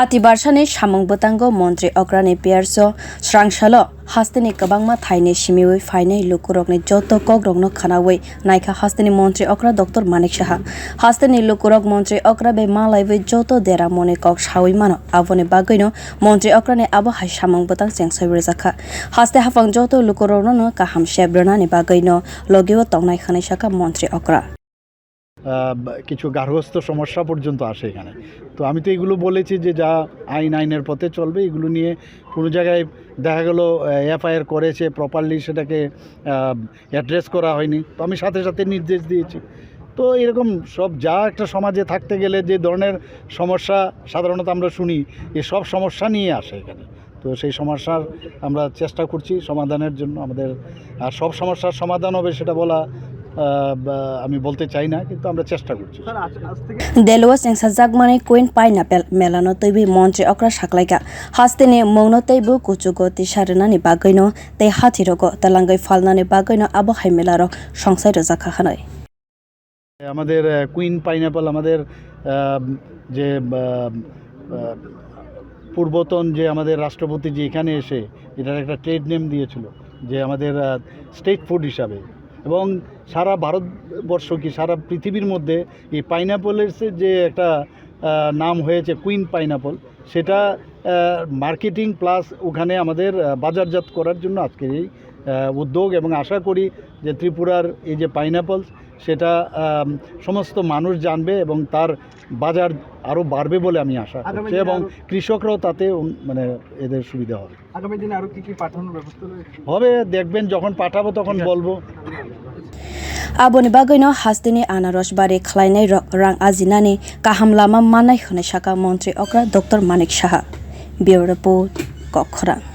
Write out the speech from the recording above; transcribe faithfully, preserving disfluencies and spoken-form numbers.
Atibarsani samung bwtango Montri Okrani piyarso srangsalo hasteni kwbangma thaini simiwi phainai lukurokni joto kokrokno khwnawi naikha hasteni Montri Okra Doctor Manik Saha. Hasteni lukurok Montri Okra bai malaiwi joto deramoni kok sawi mano, aboni bagwino Montri Okrani abo hai samung bwtang chengsaiwi rwjakha. Haste haphang joto lukurokno kaham sep rwnani bagwino logio tongnai hwnwi sakha Montri Okra. আহ, কিছু গার্হস্থ্য সমস্যা পর্যন্ত আসে এখানে। তো আমি তো এগুলো বলেছি যে যা আইন আইনের পথে চলবে, এগুলো নিয়ে কোনো জায়গায় দেখা গেল এফআইআর করেছে, প্রপারলি সেটাকে অ্যাড্রেস করা হয়নি, তো আমি সাথে সাথে নির্দেশ দিয়েছি। তো এরকম সব যা একটা সমাজে থাকতে গেলে যে ধরনের সমস্যা সাধারণত আমরা শুনি, এই সব সমস্যা নিয়ে আসে এখানে। তো সেই সমস্যার আমরা চেষ্টা করছি সমাধানের জন্য। আমাদের আর সব সমস্যার সমাধান হবে সেটা বলা আহ, বা আমি বলতে চাই না, কিন্তু আমরা চেষ্টা করছি। Delua chengsajakmani Queen Pineapple melano twiwi Montri Okra saklaikha. Hasteni mungno teibo kuchugo tisa rwnani bagwino tei hathirogo twlangwi phalnani bagwino abo hai melarok songsai rwjakha hwnwi. আমাদের কুইন পাইনঅ্যাপল আমাদের আহ, যে আহ, আহ, পূর্বতন যে আমাদের রাষ্ট্রপতি যে এখানে এসে এটার একটা ট্রেড নেম দিয়েছিল, যে আমাদের স্টেট ফুড হিসাবে। এবং সারা ভারতবর্ষ কি সারা পৃথিবীর মধ্যে এই পাইনঅ্যাপলের যে একটা আহ, নাম হয়েছে কুইন পাইনঅ্যাপল, সেটা মার্কেটিং প্লাস ওখানে আমাদের আহ, বাজারজাত করার জন্য আজকের এই আহ, উদ্যোগ। এবং আশা করি যে ত্রিপুরার এই যে পাইনঅ্যাপল, সেটা আম, সমস্ত মানুষ জানবে এবং তার বাজার আরও বাড়বে বলে আমি আশা আগামী করছি। দিনে এবং আরও- কৃষকরাও তাতে উন- মানে এদের সুবিধা হবে। আগামী দিনে আরো কি কি পাঠানোর ব্যবস্থা রয়েছে? হবে, দেখবেন, যখন পাঠাবো তখন বলবো। Aboni bagwino hasteni anaros bari khlainai rok rang ajinani kaham lama mannai hwnwi sakha Montri Okra Doctor Manik Saha. Bureau Report, Kokkhorang.